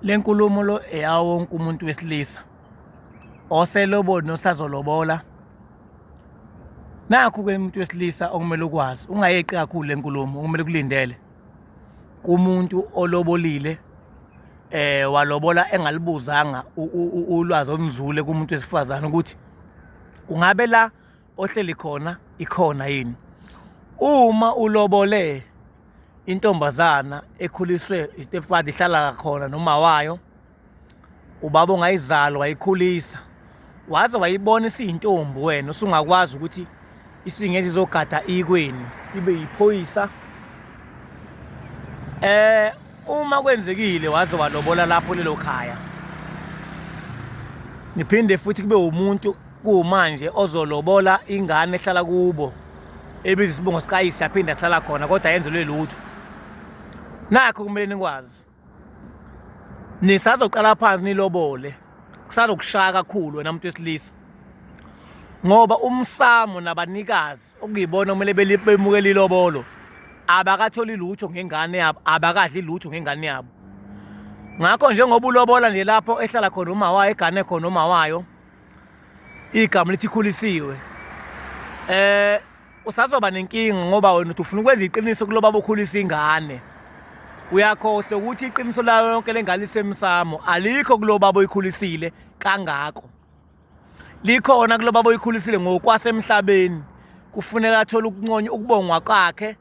Le nkulumo lo eyawo wonke umuntu wesilisa oselobole nosazolobola. Nakhu-ke umuntu wesilisa okumele ukwazi, ungayeqi kakhulu le nkulumo okumele ukulindele kumuntu olobolile walobola engalibuzanga ulwazi olunzule kumuntu wesifazane ukuthi kungabe la ohleli khona ikhona yini. Uma ulobole intombazana ekhuliswe istepfather ihlala khona noma wayo, ubaba ongayizali wayikhulisa waze wayibona isiyintombi, wena usungakwazi ukuthi isingezi izogada ikwenu ibe yiphoyisa. Uma kwenzekile waze walobola lapho lelo khaya, niphinde futhi kube umuntu kumanje ozolobola ingane ehlala kubo ebiza isibongo sikayise yaphinde ahlala khona kodwa ayenzelwe lutho. Nakho kumele nikwazi, nisazoqala phansi nilobole, kusazokushaya kakhulu wena muntu wesilisa, ngoba umsamo nabanikazi okuyibona okumele bemukele ilobolo abakatholi lutho ngengane yabo, abakadli lutho ngengane yabo. Ngakho njengoba ulobola nje lapho ehlala khona uma wayo, egane khona uma wayo, igama lithi ikhulisiwe, usazoba nenkinga ngoba wena uthi ufuna ukwenza iqiniso kulo baba okhulisa ingane. Uyakhohlwa ukuthi iqiniso layo yonke lengane lisemsamo, alikho kulo baba oyikhulisile kangako. Likhona kulo baba oyikhulisile ngokwasemhlabeni. Kufuneka athole ukunconywa, ukubongwa kwakhe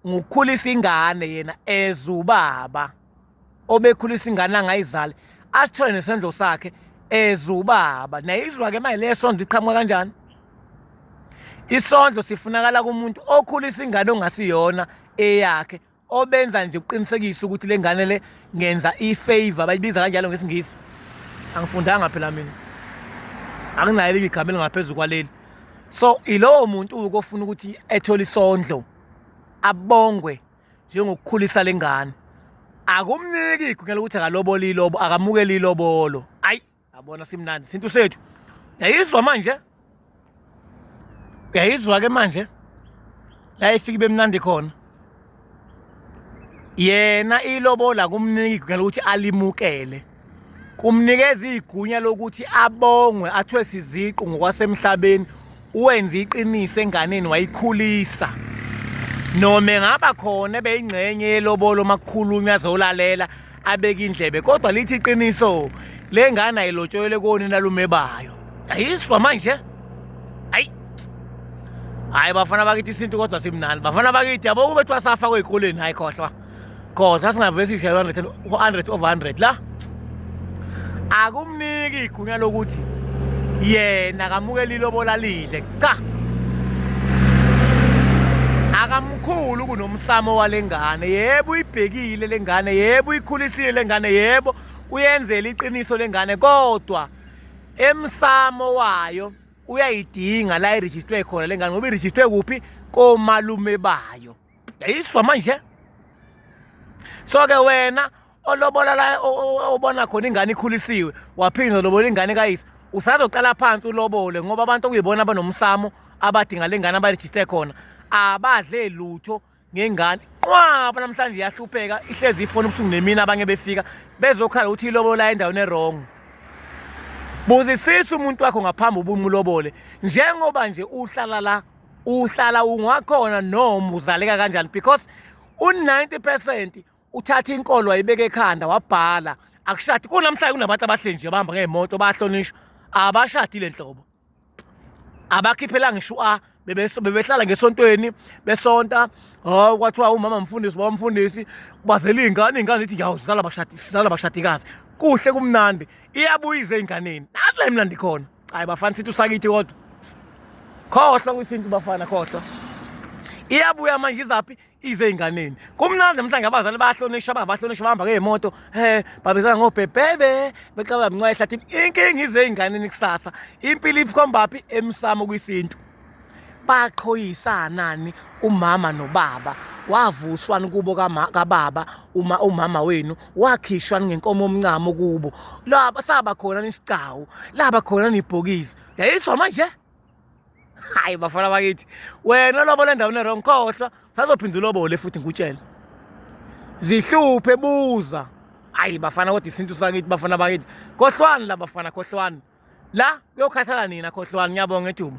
ngokukhulisa ingane yena ezubaba obekhulisa ingane angayizali, asithole nesendlo sakhe ezubaba. Nayizwa-ke manje le sondlo iqhamuka kanjani? Isondlo sifunakala kumuntu okhulisa ingane ongasiyona eyakhe, obenza nje ukuqinisekisa ukuthi le ngane le ngenza i-favor, bayibiza kanjalo ngesiNgisi. Angifundanga phela mina, anginayo elinye igama elingaphezu kwaleli. So ilowo muntu ofuna ukuthi ethole isondlo, abongwe njengokukhulisa le ngane. Akumniki igunya lokuthi akalobole ilobo, akamukele ilobolo. Ayi, yabona simnandi sintu sethu. Yayizwa manje, uyayizwa-ke manje la ifike ibe mnandi khona. Yena ilobola kumnika igunya lokuthi alimukele, kumnikeza igunya lokuthi abongwe, athwese iziqu ngokwasemhlabeni, uwenze iqiniso enganeni wayikhulisa. Noma engaba khona ebeyingxenye yelobolo makukhulunywa azolalela abeke indlebe, kodwa lithi iqiniso le ngane ayilotsholelwe konina lume bayo. Ayizwa manje. Ayi, hayi bafana bakithi, isintu kodwa simnandi bafana bakithi. Yabo kube kuthiwa safakwa ey'koleni, hayi khohlwa khohlwa, singavele sishaye 100 over 100 la. Akumniki igunya lokuthi yena akamukele ilobola lidle, cha, akamkhulu kunomsamo walengane. Yebo uyibhekile lengane, yebo uyikhulisile lengane, yebo uyenzela iqiniso lengane, kodwa emsamo wayo uyayidinga la irejistwe khona lengane, ngoba irejistwe kuphi? Komalume bayo. Yayiswa manje. So ke wena olobola la obona khona ingane ikhulisiwe, waphinda lobola ingane kayise, usazoqala phansi ulobole, ngoba abantu okuyibona abanomsamo abadinga lengane abarejiste khona abadle lutho ngengane. Qwaba namhlanje iyahlupheka, ihlezi ifoni ubusuku nemini, abanye befika bezokhala ukuthi ilobola endaweni e-wrong. Buzisisa umuntu wakho ngaphambi ubumulobole, njengoba nje uhlala la uhlala ungakhona noma uzaleka kanjani, because u-90% uthatha inkolo wayibeka ekhanda wabhala akushadi. Kunamhlanje kunabantu abahle nje bahamba ngey'moto bayahlonishwa, abashadile nhlobo, abakhiphelanga ngisho u-A, bebehlala ngesontweni besonta. Hawu, kwathiwa umama mfundisi, baba mfundisi, bazela iy'ngane, iy'ngane zithi yawu sizala abashadi, sizala abashadikazi, kuhle kumnandi. Iyabuya ize ey'nganeni, nathi la imnandi khona. Hayi bafana, sithi usakithi kodwa khohlwa kwisintu bafana, khohlwa. Iyabuya manje izaphi? Ize ey'nganeni. Kumnandi namhlanje, abazali bayahlonishwa, bayahlonishwa, bahamba ngey'moto, babizana ngobhebhebe, beqaba mncwa ehlathini. Inkinga ize ey'nganeni kusasa, impilo ikhombaphi? Emsamo kwisintu. Baqhoyisanani umama nobaba, wavuswani kubo kababa, uma umama wenu wakhishwa ngenkomo omncamo kubo, laba saba khona nisigcawu, laba khona nibhokisi. Yayizwa manje. Hayi bafana bakithi, wena lobola endaweni e-wrong, khohlwa, sazophinda ulobole futhi ngikutshele. Zihluphe, buza. Ayi bafana, kodwa isintu sakithi, bafana bakithi, khohlwani la bafana, khohlwani la, kuyokhathala nina, khohlwani. Ngiyabonga ethuba.